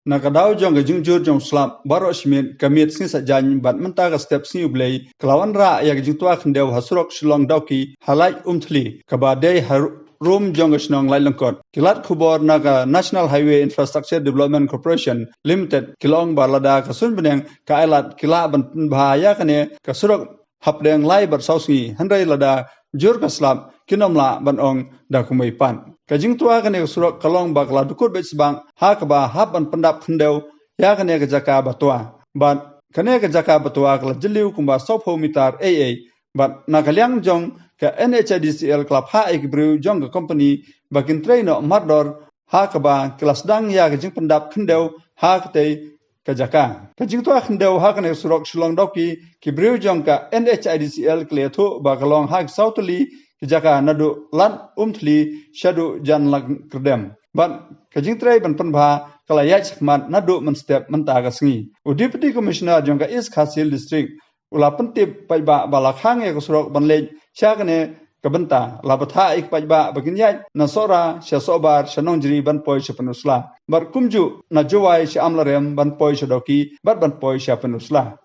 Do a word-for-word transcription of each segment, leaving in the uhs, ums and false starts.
Na ka daw jong ka jingjur jong slap baroh shi miet, ka miet Sngi Saitjaiñ bad mynta ka step Sngi U Blei, ka la wanrah ïa ka jingtwa khyndew ha surok Shillong Dawki ha Laitumthli, kaba dei ha rum jong ka shnong Laitlangkot. Ki lad khubor na ka National Highway Infrastructure Development Corporation Limited ki la ong ba lada ka suiñ bneng ka ailad, ki lah ban pynbha ïa kane ka surok hapdeng lai bad saw sngi, hynrei lada jur ka slap, kin ym lah ban ong da kumwei pat. Ka jingtwa kane ka surok ka long ba ka la dukut beit sbang, ha kaba hap ban pyndap khyndew ïa kane ka jaka ba twa. Bad kane ka jaka ba twa ka la jylliew kumba sawphew mitar ei ei. Bad na ka liang jong ka N H I D C L ka la phah ïa ki briew jong ka kompani ba kin trei noh mardor, ha kaba ki la sdang ïa ka jingpyndap khyndew ha katei ka jaka. Ka jingtwa khyndew ha kane ka surok Shillong Dawki, ki briew jong ka N H I D C L ki la ïathuh ba ka long ha ki saw tylli ki jaka, naduh Laitumthli shaduh Jan Langkyrdem. Bad ka jingtrei ban pynbha ka la ïaid shakhmat naduh mynstep mynta ka sngi. U Deputy Commissioner jong ka East Khasi Hills District u la pyntip paidbah ba la khang ïa ka surok ban leit sha kane ka bynta, la bthah ïa ki paidbah ba kin ïaid na Sohra sha Sohbar, sha Nongjri ban poi sha Pynursla, bad kumjuh na Jowai sha Amlarem ban poi sha Dawki bad ban poi sha Pynursla.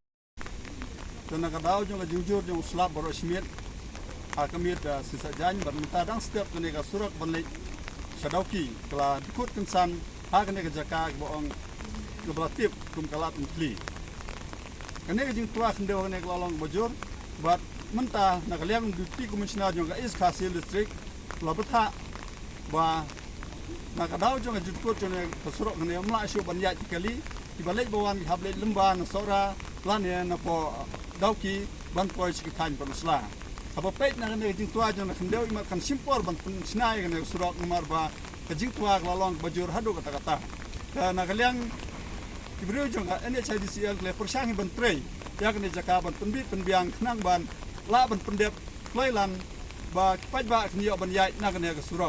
Te na ka daw jong ka jingjur jong u slap baroh shi miet, ha ka miet, ah, Sngi Saitjaiñ bad mynta dang step kane ka surok ban leit sha Dawki ka la dukut kynsan ha kane ka jaka kaba ong, kaba la tip kum ka Laitumthli. Kane ka jingtwa khyndew kane ka la long kaba jur, bad mynta na ka liang Deputy Commissioner jong ka East Khasi Hills District la bthah ba na ka daw jong ka jingdukut jong ka surok kane ym lah shuh ban ïaid ki kali, kiba leit ba wan ki hap leit lyngba na Sohra lane na poh Dawki ban poi sha ki thaiñ Pynursla. Haba peit na kane ka jingtwa jong ka khyndew, imat kan shim por ban pynshna ïa kane ka surok namar ba ka jingtwa ka la long kaba jur haduh katta katta. Te na ka liang ki briew jong ka N H I D C L ki la pyrshang hi ban trei ïa kane ka jaka ban pynbit pynbiang khnang ban lah ban pyndep kloi lan ba ki paidbah kin ïoh ban ïaid na kane ka surok.